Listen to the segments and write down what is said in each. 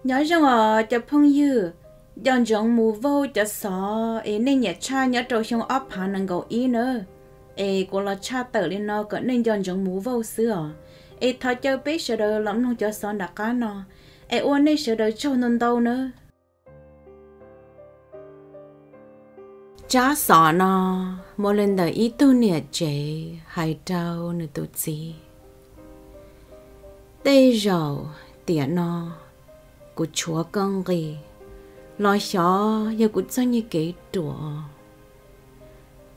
Nyob zoo os cov phooj ywg, nco ntsoov mus vaug cov xov es nej nyiam tshaj nyob rau xyoo ob phav nees nkaum ib nawb. Es kuv los tshaj tawm li no kom nej nco ntsoov mus vaug xwb os. Es thov caw peb sawv daws los mloog cov xov nram qab no, es ua nej sawv daws tsaug ntau ntau nawb. Tsab xov no muaj li ntawm ib tug niam tsev hais rau nws tus txiv. Tej zaum tiam no kuv tshuav koj nqi los xyov yog kuv txoj niag kev ruam.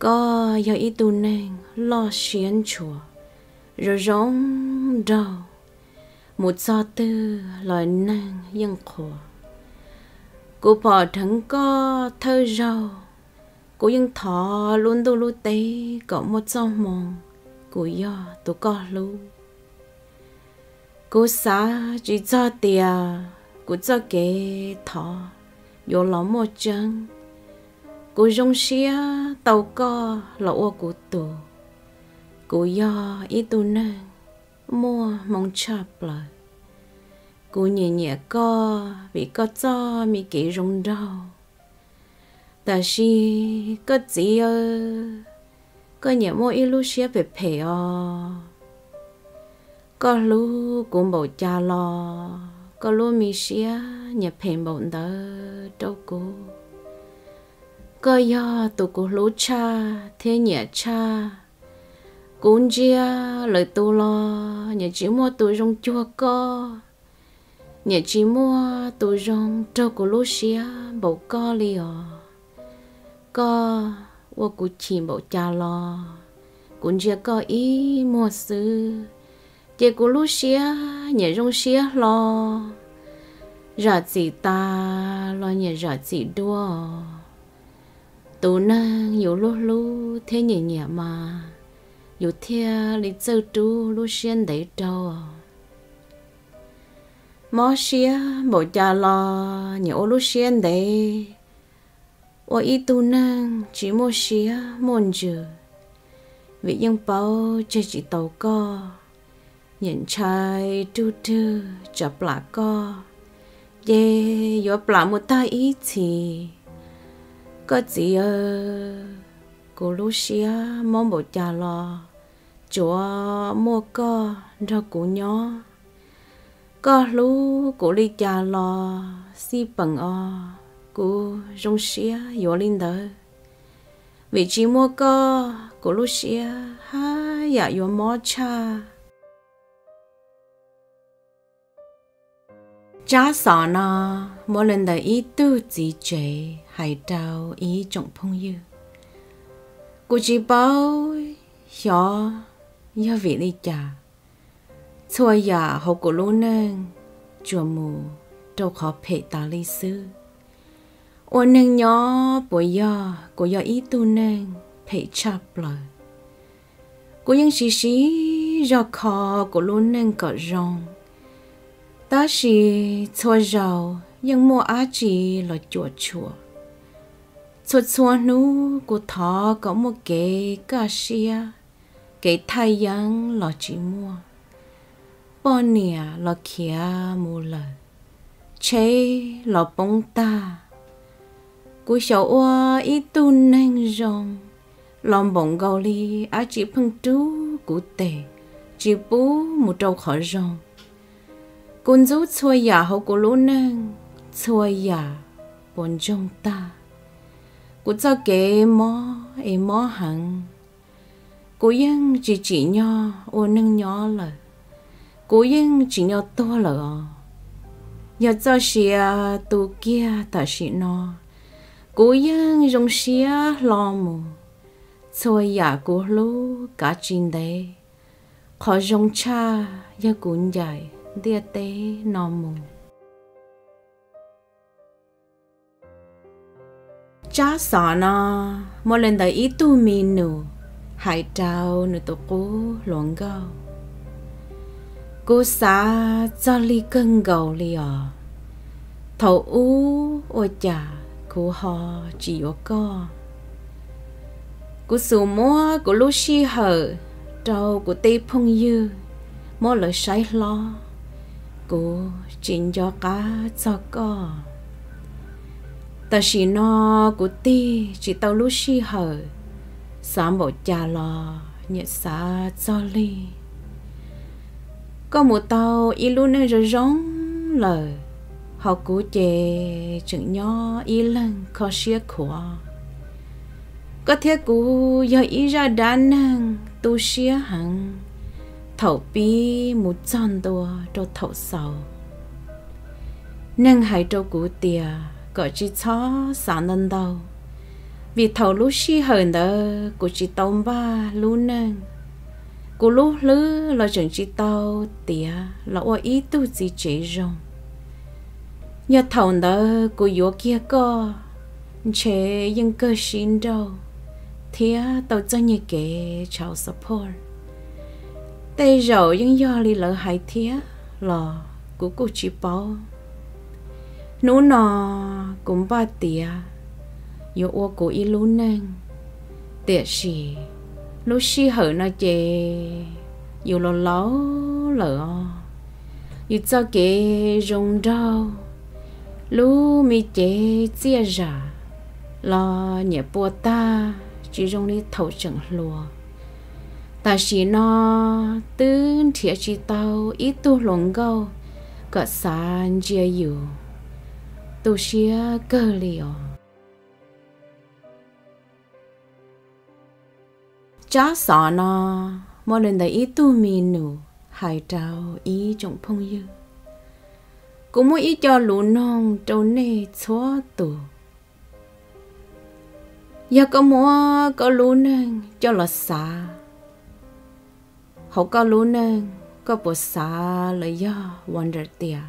Koj yog ib tug neeg loj siab ntshua, zoo zoo nraug, mus txog twg los neeg yeej qhuas. Kuv pom dheev koj thawj zaug, kuv yeej thov lub ntuj lub teb kom muaj txoj hmoo kuv yog tus koj hlub. Kuv xav tsis txog tias kuv txoj kev thov yuav los muaj tseeb. Kuv zoo siab tau koj los ua kuv tus. Kuv yog ib tug neeg muaj hmoo tshaj plaws. Kuv nyiam nyiam koj vim koj txoj me kev zoo nraug. Tab sis koj txiv aw, koj nyiam muaj ib lub siab phem phem os. Koj hlub kuv npaum cas los koj lub me siab nyiam phem npaum ntawd rau kuv. Koj yog tus kuv hlub tshaj thiab nyiam tshaj. Kuv ntsia lwm tus los nyiam tsis muaj tus zoo cuag koj, nyiam tsis muaj tus zoo raug kuv lub siab npaum koj li os. Koj ua kuv chim npaum cas los kuv ntsia koj ib muag xwb, ces kuv lub siab nyiam zoo siab hlo. Zam txim tas los nyiam zam txim dua. Tus neeg yus hlub hlub thiab nyiam nyiam mas yus thiaj li txawj rub lub siab ntev rau. Mob siab npaum cas los nyiam ua lub siab ntev. Ua ib tug neeg tsis muaj siab muaj ntsws, vim yeej paub tseg tsis tau koj. Nyiam ntshai rug rwg tsam plam koj, ces yuav plam mus tag ib txhis. Koj txiv aw, kuv lub siab mob npaum cas los tsuav muaj koj nrog kuv nyob. Koj hlub kuv li cas los xij peem os, kuv zoo siab yuav li ntawd. Vim tsis muaj koj, kuv lub siab haj yam yuav mob tshaj. Tsab xov no muaj li ntawm ib tug txiv tsev hais rau ib tsoom phooj ywg. Kuv tsis paub xyov yog vim li cas, txhua yam hauv kuv lub neej tsuas mus rau qhov phem tas li xwb. Ua neeg nyob puas yog kuv yog ib tug neeg phem tshaj plaws? Kuv yeej siv siv zog kho kuv lub neej kom zoo, tab sis txhua zaus yeej muaj dab tsi los cuam tshuam. Txhua txhua hnub kuv thov kom muaj kev kaj siab, kev thaj yeeb los tsis muaj. Poj niam los khiav mus lawm, tsheb los poob tag. Kuv xyaum ua ib tug neeg zoo los npaum nkaus li dab tsi pheej rub kuv tes, tsis pub mus rau qhov zoo. Kuv ntxub txhua yam hauv kuv lub neej, txhua yam puas ntsoog tag. Kuv txoj kev mob es mob heev. Kuv yeej tsis tsim nyog ua neeg nyob lawm, kuv yeej tsim nyog tuag lawm os. Yog txoj sia tu kiag tam sim no, kuv yeej zoo siab hlo mus. Txhua yam kuv hlub kav tsis ntev, qhov zoo tshaj yog kuv ncaim ntiaj teb no mus. Tsab xov no muaj li ntawm ib tug mi nus hais rau nws tus qub hluas nkauj. Kuv xav txog li kawg nkaus li os. Thaum ub ua cas kuv ho tsis yuav koj? Kuv xub muab kuv lub sij hawm rau kuv tej phooj ywg, muab lawv saib hlob. Kuv tsis nco qab txog koj. Tam sim no kuv tig tsis tau lub sij hawm, xav npaum cas los nyiam xav txog li. Koj mus tau ib lub neej zoo zoo lawm, hos kuv ces tseem nyob ib leeg kho siab khuav. Koj thiab kuv yog ib zaj dab neeg tu siab heev, thaum pib mus txog ntua rau thaum xaus. Neeg hais rau kuv tias kom tsis txhob xav ntau ntau, vim thaum lub sij hawm ntawd kuv tsis tau npaj lub neej. Kuv lub hlwb los tseem tsis tau tiav los ua ib tug txiv tsev zoo. Yog thaum ntawd kuv yuav kiag koj, ntshe yeej kawg sib nrauj thiab tau txoj nyuag kev child support. Tej zaum yeej yog li lawv hais thiab los kuv kuj tsis paub. Hnub no kuv npaj tiav yuav ua kuv ib lub neej, tiam sis lub sij hawm no ces yus los laus lawm os. Yus txoj kev zoo nraug, lub me cev txiaj zam los nyiam puas tag, tsis zoo li thaum tseem hluas. Tam sim no twb nrhiav tsis tau ib tug hluas nkauj kom xav ntsia yus, tu siab kawg li os. Tsab xov no muaj li ntawd ib tug mi nus hais rau ib tsoom phooj ywg. Kuv muaj ib co lus noog rau nej txhua tus. Yog koj muab koj lub neej coj los xav, hauv koj lub neej koj puas xav los yog wonder tias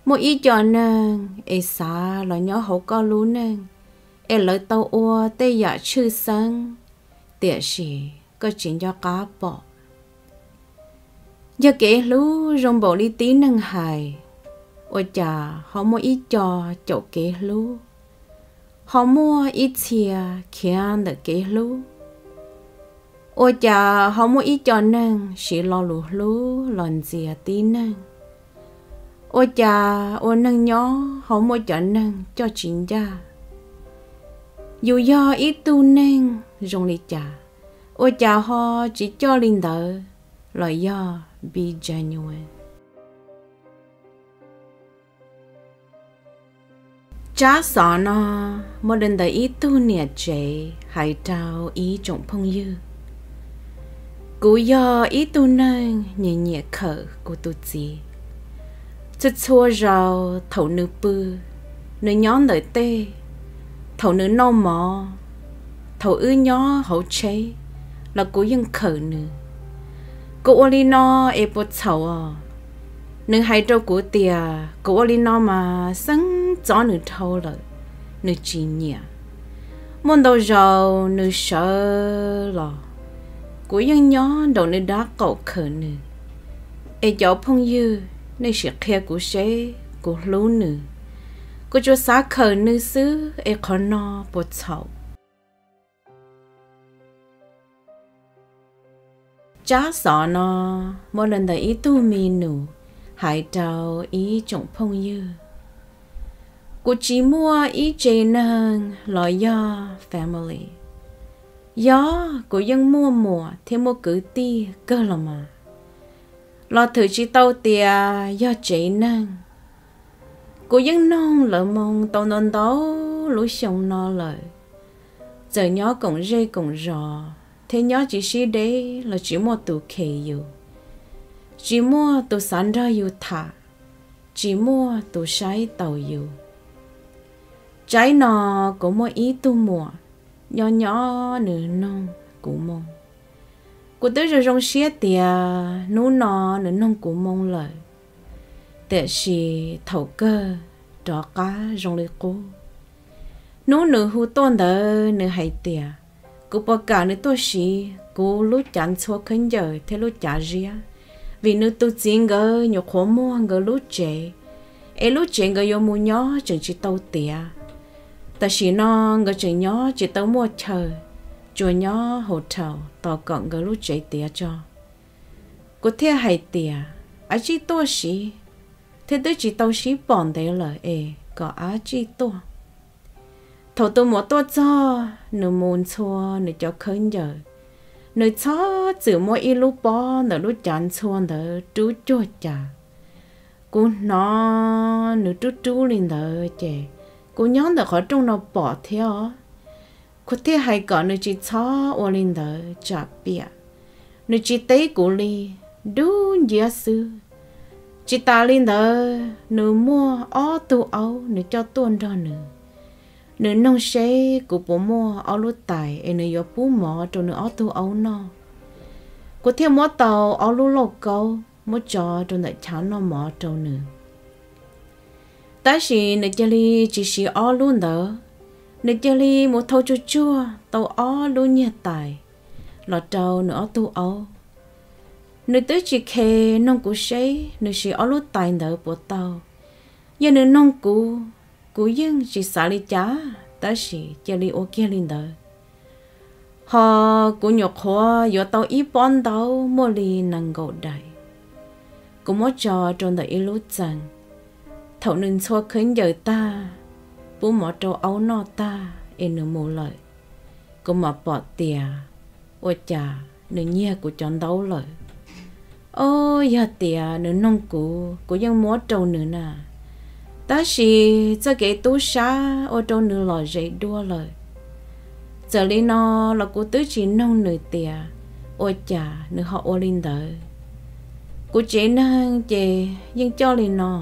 muaj ib co neeg es xav los nyob hauv koj lub neej es lawv tau ua tej yam tshwj xeeb, tiam sis koj tsis nco qab pom? Yog kev hlub zoo npaum li tib neeg hais, ua cas ho muaj ib co caum kev hlub, ho muaj ib txhia khiav ntawm kev hlub? Ua cas ho muaj ib co neeg siv lo lus hlub los ntxias tib neeg? Ua cas ua neeg nyob ho muaj cov neeg coj tsis ncaj? Yus yog ib tug neeg zoo li cas, ua cas ho tsis coj li ntawd los yog be genuine? Tsab xov no muaj li ntawd ib tug niam tsev hais rau ib tsoom phooj ywg. Kuv yog ib tug neeg nyiam nyiam khawm kuv tus txiv. Txhua txhua zaus thaum nws pw, nws nyob ntawm tej, thaum nws noj mov, thaum wb nyob hauv tsheb los kuv yeej khawm nws. Kuv ua li no es puas txhaum os? Nws hais rau kuv tias kuv ua li no mas xeeb txob nws dhau lawm, nws tsis nyiam. Muaj ntau zaus nws sawv los, kuv yeej nyob nraum nws dab qaum khawm nws. Es cov phooj ywg, nej sim qhia kuv seb kuv hlub nws, kuv tsuas xav khawm nws xwb es qhov no puas txhaum? Tsab xov no muaj li ntawd ib tug mi nus hais rau ib tsoom phooj ywg. Kuv tsis muaj ib tse neeg los yog family. Yog kuv yeej muaj muam thiab muaj kwv tij kawg los mas, los thwm tsis tau tias yog tsev neeg. Kuv yeej noog lawv moo tau ntau ntau lub xyoo no lawm, txawm nyob koom zej koom zos thiab nyob tsis sib deb los tsis muaj tus khes yus, tsis muaj tus xav nrog yus tham, tsis muaj tus saib taus yus. Tsaib no kuv muaj ib tug muam, nyob nyob nws noog kuv moo. Kuv twb zoo zoo siab tias hnub no nws noog kuv moo lawm, tiam sis thaum kawg rov qab zoo li qub. Hnub nws hu tuaj ntawd nws hais tias kuv puas kam nws tuaj siv kuv lub cav ntxhua khaub ncaws thiab lub cav ziab, vim nws tus txiv nkawd nyuam qhuav muag nkawd lub tsev, es lub tsev nkawd yuav mus nyob tseem tsis tau tiav. Tam sim no nkawd tseem nyob tsis tau muaj chaw, tsuas nyob hotel tos kom nkawd lub tsev tiav tso. Kuv thiaj hais tias, Ab, tsij tuaj siv, thiab twb tsis tau sib pom ntev lawm es kom av tsij tuaj. Thaum tus muam tuaj txog, nws mus ntxhua nws cov khaub ncaws, nws txhob txwm muab ib lub pob ntawm lub cav ntxhua ntawd rub cuag cas. Kuv hnov nws rub rub li ntawd ces kuv nyob ntawm qhov rooj no pom thiab os. Kuv thiaj hais kom nws tsis txhob ua li ntawd tsam piam nws tsis teb kuv li, dub nciab xwb. Tsis tas li ntawd, nws muaj ob tug aub nws coj tuaj nrog nws. Nws noog seb kuv puas muaj ob lub tais es nws yuav pub mov rau nws ob tug aub noj. Kuv thiaj muab tau ob lub lauj kaub muab tso rau ntawm chav noj mov rau nws. Tab sis nws cia li tsis siv ob lub ntawd, nws cia li mus thau tsuag tsuag tau ob lub nyiag tais los rau nws ob tug aub. Nws twb tsis khes noog kuv seb nws siv ob lub tais ntawd puas tau. Yog nws noog kuv, kuv yeej tsis xav li cas, tab sis cia li ua kiag li ntawd. Ho kuv nyuam qhuav yuav tau ib pob ntaub muaj li nees nkaum daim, kuv muab tso rau ntawm ib lub txee. Thaum nws ntxhua khaub ncaws tag, pub mov rau aub noj tag es nws mus lawm, kuv mam pom tias ua cas nws nyiag kuv cov ntaub lawm. Ob, yog tias nws noog kuv, kuv yeej muab rau nws na. Tab sis txoj kev tub sab ua rau nws lom zem dua lawm. Txawm li no los kuv twb tsis noog nws tias ua cas nws ho ua li ntawd. Kuv tsev neeg ces yeej coj li no,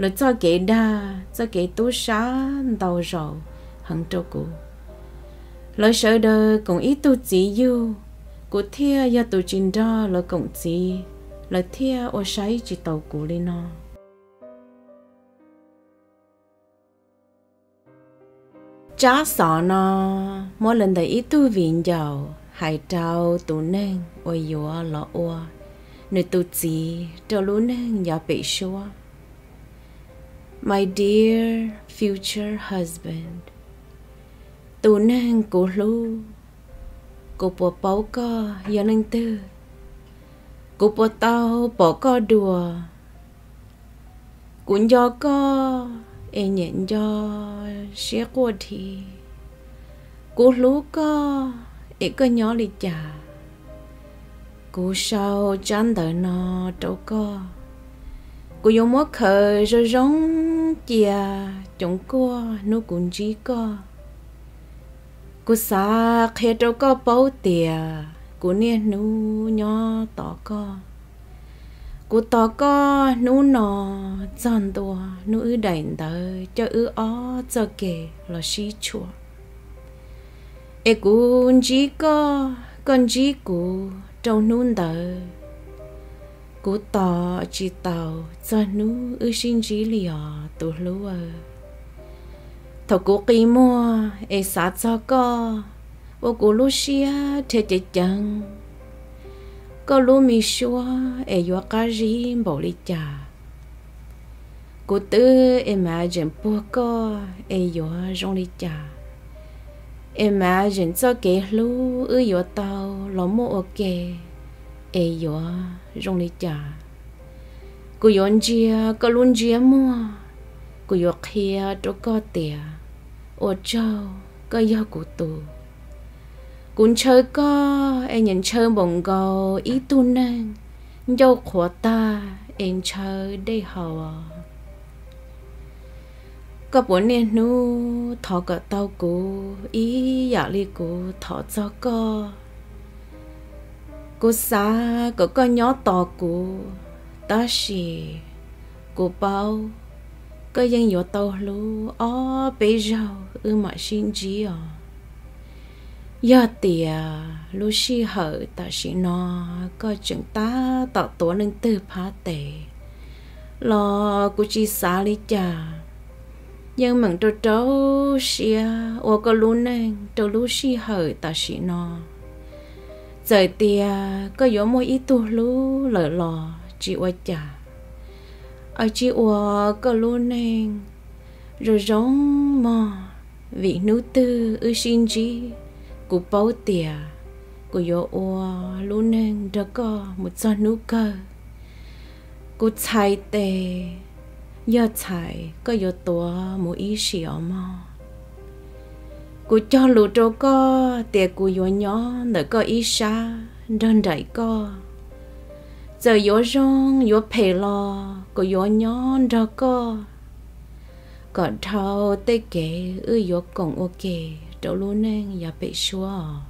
lawv txoj kev dag txoj kev tub sab ntau zaus heev rau kuv. Lawv sawv daws koom ib tug txiv yug, kuv thiaj yog tus tsis nrog lawv koom txiv, lawv thiaj ua saib tsis taus kuv li no. Tsab xov no muab los ntawm ib tug viv ncaus hais rau tus neeg uas yuav los ua nws tus txiv rau lub neej yav pem suab. My dear future husband, tus neeg kuv hlub, kuv puas paub koj yog leej twg? Kuv puas tau pom koj dua? Kuv nco koj es nyiam nco siab quaj dhi. Kuv hlub koj es koj nyob li cas? Kuv sau tsab ntawv no rau koj, kuv yuav muab khaws zoo zoo cia, coov kuaj hnub kuv ntsib koj. Kuv xav qhia rau koj paub tias kuv niaj hnub nyob tos koj. Kuv tos koj hnub no txog ntua hnub wb daim ntawv coj wb ob txoj kev los sib tshuam. Es kuv ntsib koj, koj ntsib kuv rau hnub ntawd. Kuv tos tsis taus txog hnub wb sib ntsib li os tus hlub aw. Thaum kuv qi muag es xav txog koj, ua kuv lub siab rhia ceev ceev. Koj lub me suab es yuav qab zib npaum li cas? Kuv twb imagine puag koj es yuav zoo li cas, imagine txoj kev hlub wb yuav tau los muaj ua ke es yuav zoo li cas. Kuv yuav ntsia koj lub ntsiab muag, kuv yuav qhia rau koj tias ua tsaug koj yog kuv tus. Kuv ntshaw koj es nyiam ntshaw npaum nkaus ib tug neeg ncauj qhuav tag es ntshaw dej haus. Koj puas niaj hnub thov kom tau kuv ib yam li kuv thov txog koj? Kuv xav kom koj nyob tos kuv, tab sis kuv paub koj yeej yuav tau hlub ob peb zaug wb mam sib ntsib os. Yog tias lub sij hawm tam sim no koj tseem tab tom tuav leej twg phab tes los kuv tsis xav li cas. Yeej meem rau rau siab ua koj lub neej rau lub sij hawm tam sim no. Txawm tias koj yuav muaj ib tug hlub lawm los tsis ua cas, es tsis ua koj lub neej zoo zoo mog, vim hnub twg wb sib ntsib, kuv paub tias kuv yuav ua lub neej nrog koj mus txog hnub kawg. Kuv txhais tes, yog txhais koj yuav tuav mus ib sim os mog. Kuv cog lus rau koj tias kuv yuav nyob ntawm koj ib sab nrog nraim koj. Txawm yuav zoo yuav phem los kuv yuav nyob nrog koj, kom dhau tej kev wb yuav koom ua ke rau lub neej yav pem suab.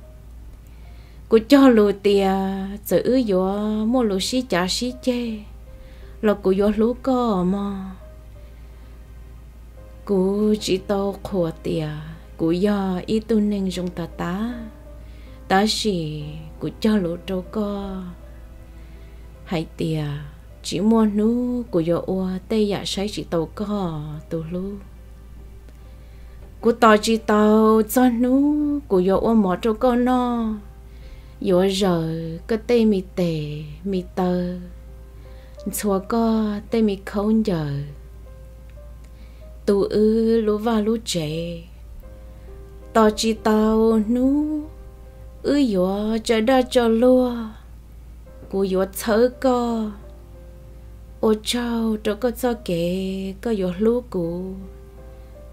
Kuv cog lus tias txawm wb yuav muaj lus sib cav sib ceg los kuv yuav hlub koj mog. Kuv tsis tau qhuas tias kuv yog ib tug neeg zoo tas tas, tab sis kuv cog lus rau koj hais tias tsis muaj hnub kuv yuav ua tej yam saib tsis taus koj tus hlub. Kuv tos tsis tau txog hnub kuv yuav ua mov rau koj noj, yuav zaws koj tej me tes me taw, ntxhua koj tej me khaub ncaws, tu wb lub vaj lub tsev. Tos tsis tau hnub wb yuav tso dag tso luag, kuv yuav txhawb koj. Ua tsaug rau koj txoj kev koj yuav hlub kuv.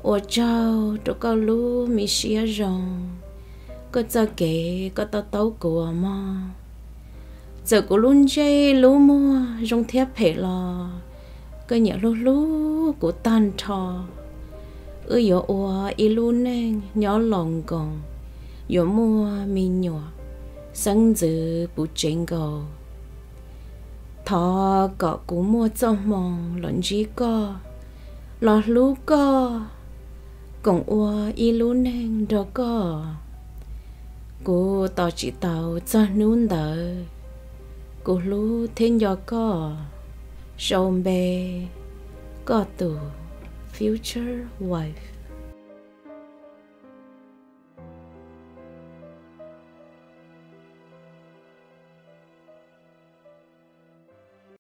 Ua tsaug rau koj lub me siab zoo, koj txoj kev koj to taub kuv mog. Txawm kuv lub ntsej lub muag zoo thiab phem los koj nyiam hlub hlub kuv tag nrho. Wb yuav ua ib lub neej nyob laus nkoos, yuav muaj me nyuam, xeeb ntxwv puv tsev nkaus. Thov kom kuv muaj txoj hmoo los ntsib koj, los hlub koj, koom ua ib lub neej nrog koj. Kuv tos tsis tau txog hnub ntawd, kuv hlub thiab nco koj. Sau npe, koj tus future wife.